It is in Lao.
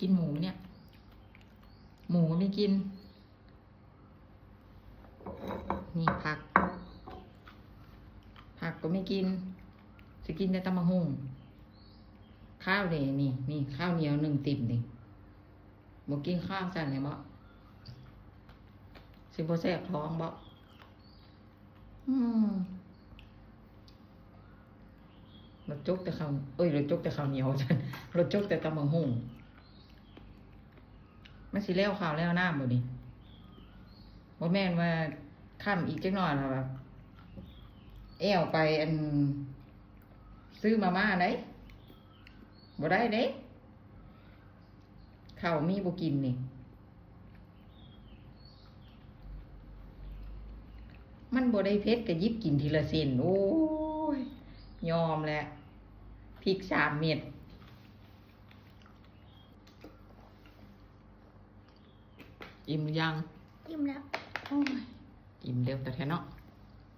ກິນໝູໄໝເນຍ? ໝູກໍໄມ່ກິນ. ນີ້ຜັກ ຜັກກໍໄມ່ກິນ. ຊິກິນແຕ່ຕຳບັກຫຸ່ງ. ຂ້າວເດ ນີ້ ນີ້ ຂ້າວໜຽວໜຶ້ງຕິ່ມນີ້. ບໍ່ກິນຂ້າວຊັ້ນແລ້ວບໍ? ຊິບໍ່ແຊບທ້ອງບໍ? ອືມ ລາວຈົກແຕ່ເຂົ້າ ເອີຍ ລາວຈົກແຕ່ເຂົ້າໜຽວຊັ້ນ ລາວຈົກແຕ່ຕຳບັກຫຸ່ງ. ມັນຊິແລ້ວເຂົ້າແລ້ວນ້ຳບໍ່ນີ້? ບໍ່ແມ່ນວ່າຄ່ຳອີກຈັກໜ້ອຍແລ້ວແອວໄປ ອັນ ຊື້ມາມ່າໄດ໋. ບໍ່ໄດ້ເດ້. ເຂົ້າມີບໍ່ກິນນີ້. ມັນບໍ່ໄດ້ເຜັດ ກະຫຍິບກິນທີລະເສັ້ນ. ໂອ້ຍ ຍອມແຫຼະ. ພິກສາມເມັດ. ອີ່ມຫຼືຍັງ? ອີ່ມແລ້ວ. ໂອ້ຍ ອີ່ມເລັວແທ້ໆເນາະ.